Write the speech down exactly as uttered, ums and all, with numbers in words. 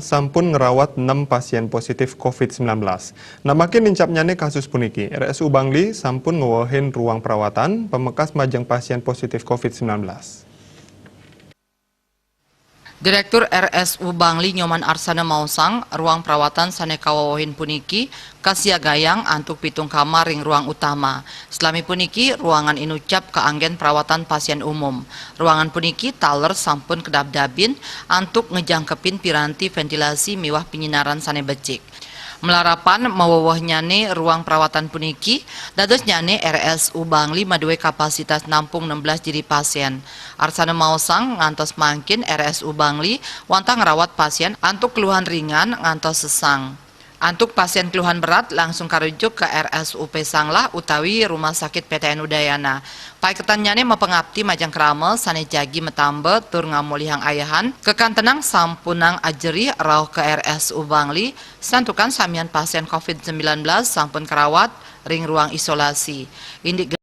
sampun ngrawat nem pasien positif covid sembilan belas. Namakin nincapnyane kasus puniki, R S U Bangli sampun ngwewehin ruang perawatan pamekas majeng pasien positif covid sembilan belas. Direktur R S U Bangli Nyoman Arsana maosang, ruang perawatan sane kawewehin puniki kasiagayang antuk pitung kamar ring ruang utama. Salami puniki, ruangan inucap kaanggen perawatan pasien umum. Ruangan puniki taler sampun kadabdabin antuk ngejangkepin piranti ventilasi miwah pinyinaran sane becik. Malarapan mawewehnyane ruang perawatan puniki, dadosnyane R S U Bangli madue kapasitas nampung enam belas jiri pasien. Arsana maosang, ngantos mangkin R S U Bangli wantah ngrawat pasien antuk keluhan ringan ngantos sesang. Antuk pasien keluhan berat langsung karujuk ke R S U P Sanglah utawi Rumah Sakit P T N Udayana. Paiketannyane mapangapti majeng krama sane jagi matamba tur ngamolihang ayahan, kakantenang sampunang ajerih rauh ke R S U Bangli, santukan samian pasien covid sembilan belas sampun karawat ring ruang isolasi. Indik